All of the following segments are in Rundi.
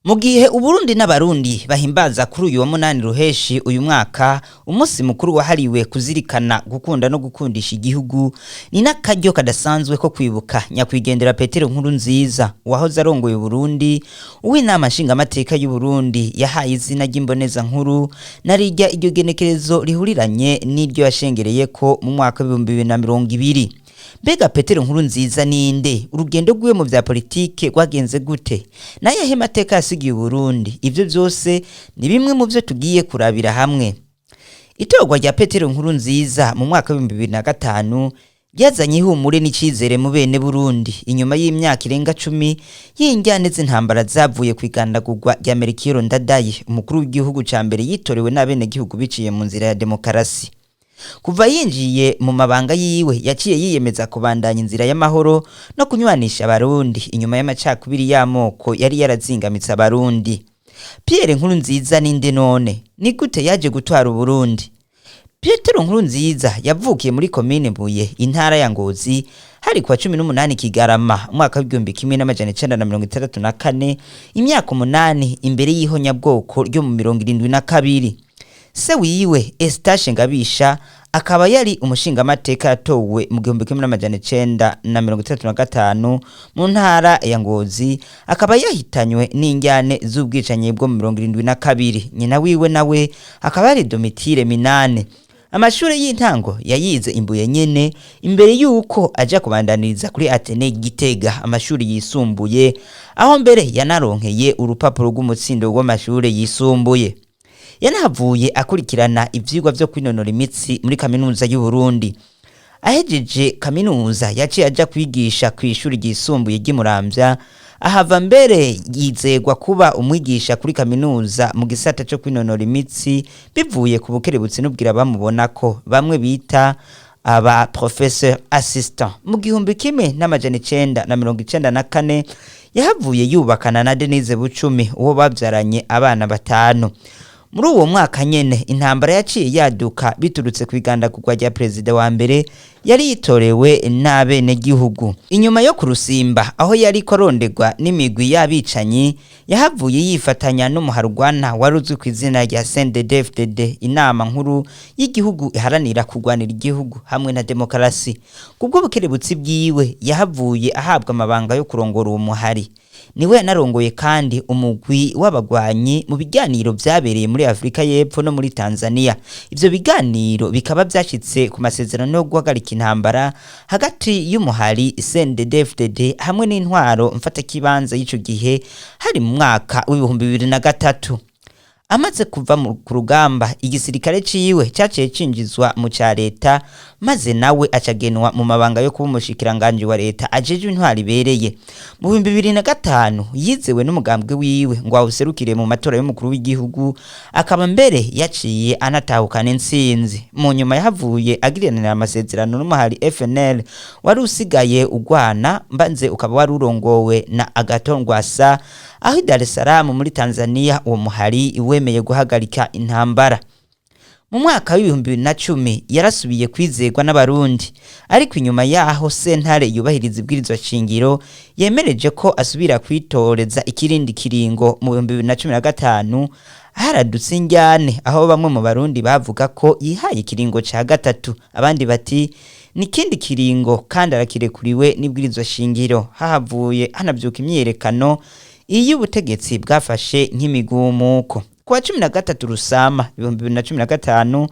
Mu gihe Uburundi n'Abarundi bahimbaza kuri uyu wa 8 Ruheshi uyu mwaka umunsi mukuru wahariwe kuzirikana, gukunda no gukundisha igihugu, ni n'akaryo kadasanzwe ko kwibuka nyakwigendera Petero Nkurunziza wahoze arongoye Uburundi, uw'inama nshingamateka y'u Burundi yahaye izina ry'imboneza nkuru, narirya iryo genekerezo rihuriranye n'iryo yashengereye ko mu mwaka w'2020. Mbega Petero Nkurunziza ninde? Urugendo rwiwe mu vya politike rwagenze gute? N'ayahe mateka yasigiye Uburundi? Ivyo vyose ni bimwe mu vyo tugiye kurabira hamwe. Itorwa rya Petero Nkurunziza mu mwaka w'2005 ryazanye ihumure n'icizere mu bene Burundi inyuma y'imyaka irenga 10 y'injyane z'intambara zavuye kw'igandagurwa rya Melchior Ndadaye, umukuru w'igihugu ca mbere yitorewe n'abenegihugu biciye mu nzira ya demokarasi. Kuva yinjiye mu mabanga yiwe, yaciye yiyemeza kubandanya inzira y'amahoro no kunywanisha Abarundi inyuma y'amacakubiri y'amoko yari yarazingamitse Abarundi. Pierre Nkurunziza ninde none? Ni gute yaje gutwara Uburundi? Petero Nkurunziza yavukiye muri komine Mbuye, intara ya Ngozi, hari kuwa 18 Kigarama umwaka w'1964, imyaka 8 imbere y'ihonyabwoko ryo mu 72. Se wiwe Eustache Ngabisha akaba yari umushingamateka yatowe mu 1965 mu ntara ya Ngozi, akaba yahitanywe n'injyane z'ubwicanyi bwo mu 72. Nyina wiwe nawe akaba yari Domitire Minane. Amashuri y'intango yayize Imbuye nyene imbere yuko aja kubandaniriza kuri Atene Gitega amashuri yisumbuye, aho mbere yanaronkeye urupapuro rw'umutsindo w'amashuri yisumbuye. Yanahavuye akurikirana ivyigwa vyo kwinonora imitsi muri kaminuza y'u Burundi. Ahejeje kaminuza yaciye aja kwigisha kw'ishuri ryisumbuye ry'i Muramvya, ahava mbere yizegwa kuba umwigisha kuri kaminuza mu gisata co kwinonora imitsi, bivuye ku bukerebutsi n'ubwira bamubonako, bamwe bita aba professeur assistant. Mu 1994 yahavuye yubakana na Denise Bucumi, uwo bavyaranye abana 5. Muri uwo mwaka nyene intambara yaciye yaduka biturutse kw'igandagurwa rya perezida wa mbere yari yitorewe n'abenegihugu. Inyuma yo kurusimba aho yari aronderwa n'imigwi y'abicanyi, yahavuye yifatanya n'umuharugwana wari uzwi ku izina rya CNDD-FDD, inama nkuru y'igihugu iharanira kurwanira igihugu hamwe na demokarasi. Kubwo bukerebutsi bwiwe yahavuye ahabwa amabanga yo kurongora uwo muhari. Niwe yanarongoye kandi umugwi w'abagwanyi mu biganiro vyabereye muri Afrika y'Epfo no muri Tanzania. Ivyo biganiro bikaba vyashitse ku masezerano yo guhagarika intambara hagati y'umuhari CNDD-FDD hamwe n'intwaro mfatakibanza y'ico gihe, hari mu mwaka w'2003. Amaze kuva ku rugamba, igisirikare ciwe caciye cinjizwa mu ca leta, maze nawe acagenwa mu mabanga yo kuba umushikiranganji wa leta ajejwe intwaro ibereye. Mu 2005 yizewe n'umugambwe wiwe ngo awuserukire mu matora y'umukuru w'igihugu, akaba mbere yaciye anatahukana intsinzi. Mu nyuma yahavuye agiriranira amasezerano n'umuhari FNL wari usigaye ugwana, mbanze ukaba wari urongowe na Agathon Rwasa, aho i Dar es Salaam muri Tanzania uwo muhari wemeye guhagarika intambara. Mu mwaka w'2010 yarasubiye kwizerwa n'Abarundi, ariko inyuma yaho sentare yubahiriza ibwirizwa shingiro yemereje ko asubira kwitoreza ikirindi kiringo mu 2015, haradutse injyane aho bamwe mu Barundi bavuga ko yihaye ikiringo ca gatatu, abandi bati nikindi kiringo kandi arakirekuriwe n'ibwirizwa shingiro. Hahavuye hanavyuka imyiyerekano iyo ubutegetsi bwafashe nk'imigumuko. Kuwa 13 Rusama 2015,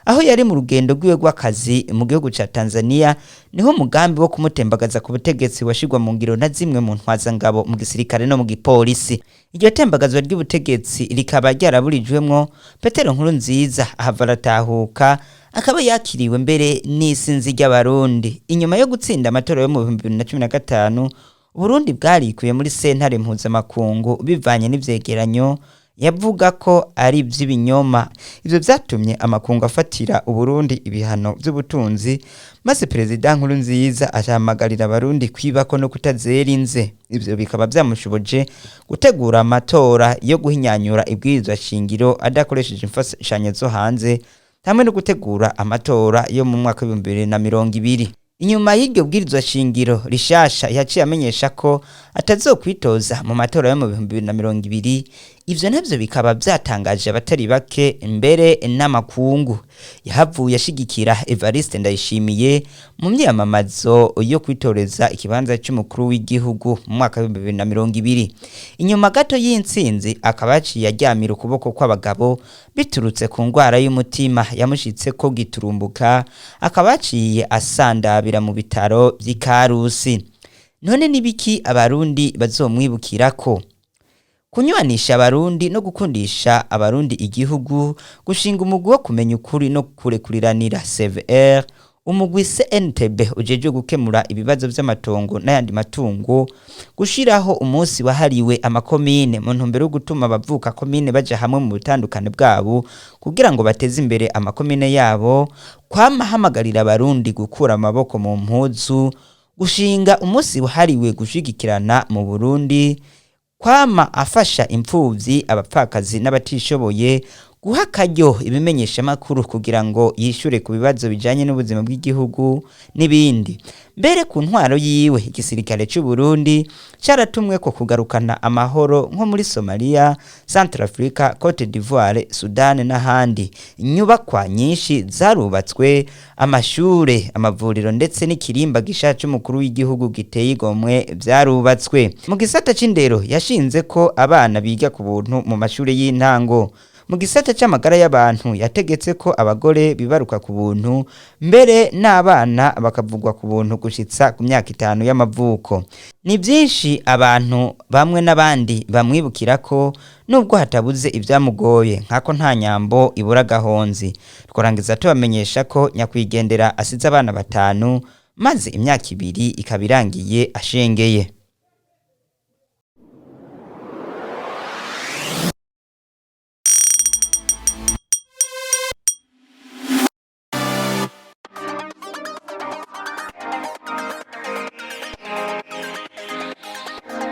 aho yari mu rugendo rwiwe rw'akazi mu gihugu ca Tanzania, niho umugambi wo kumutembagaza ku butegetsi washirwa mu ngiro na zimwe mu ntwazangabo mu gisirikare no mu gipolisi. Iryo tembagazwa ry'ubutegetsi rikaba ryaraburijwemwo. Petero Nkurunziza ahava aratahuka, akaba yakiriwe mbere n'isinzi ry'Abarundi. Inyuma yo gutsinda amatora yo mu 2015, Uburundi bwarikuye muri sentare mpuzamakungu bivanye n'ivyegeranyo yavuga ko ari ivy'ibinyoma. Ivyo vyatumye amakungu afatira Uburundi ibihano vy'ubutunzi, maze Perezida Nkurunziza ahamagarira Abarundi kwibako no kutazera inze. Ivyo bikaba vyamushoboje gutegura amatora yo guhinyanyura ibwirizwa shingiro adakoresheje imfashanyo zo hanze, hamwe no gutegura amatora yo mu mwaka w'2020. Inyuma y'iryo bwirizwa shingiro rishasha, yaciye amenyesha ko atazokwitoza mu matora yo mu 2020. Ivyo navyo bikaba vyatangaje abatari bake, mbere n'amakungu. Yahavuye ashigikira Evariste Ndayishimiye mu myiyamamazo yo kwitoreza ikibanza c'umukuru w'igihugu mu mwaka wa 2020. Inyuma gato y'intsinzi akaba yaciye aryamira ukuboko kw'abagabo biturutse ku ngwara y'umutima yamushitse ko giturumbuka, akaba yaciye asandabira mu bitaro vy'i Karusi. None nibiki Abarundi bazomwibukirako? Kunywanisha Abarundi no gukundisha Abarundi igihugu, gushinga umugwi wo kumenya ukuri no kurekuriranira CVR, umugwi CNTB ujejwe gukemura ibibazo vy'amatongo n'ayandi matungo, gushiraho umunsi wahariwe amakomine mu ntumbero yo gutuma abavuka komine baja hamwe mu butandukane bwabo kugira ngo bateze imbere amakomine yabo, kwama hamagarira Abarundi gukura amaboko mu mpuzu, gushinga umunsi wahariwe gushigikirana mu Burundi, kwama afasha impfuvyi, abapfakazi n'abatishoboye, guha akaryo ibimenyeshamakuru kugira ngo yishure ku bibazo bijanye n'ubuzima bw'igihugu n'ibindi. Mbere ku ntwaro yiwe igisirikare c'u Burundi caratumwe ko kugarukana amahoro nko muri Somalia, Centrafrica, Cote d'Ivoire, Sudan n'ahandi. Inyubakwa nyinshi zarubatswe, amashure, amavuriro ndetse n'ikirimba gisha c'umukuru w'igihugu giteye igomwe vyarubatswe. Mu gisata c'indero yashinze ko abana biga ku buntu mu mashure y'intango. Mu gisata c'amagara y'abantu yategetse ko abagore bibaruka ku buntu, mbere n'abana bakavugwa ku buntu gushitsa ku myaka 5 y'amavuko. Ni byinshi abantu bamwe n'abandi bamwibukira ko nubwo hatabuze ibyamugoye, nkako nta nyambo ibura gahonzi. Twarangiza tubamenyesha ko nyakwigendera asize abana 5, maze imyaka 2 ikaba irangiye ashengeye.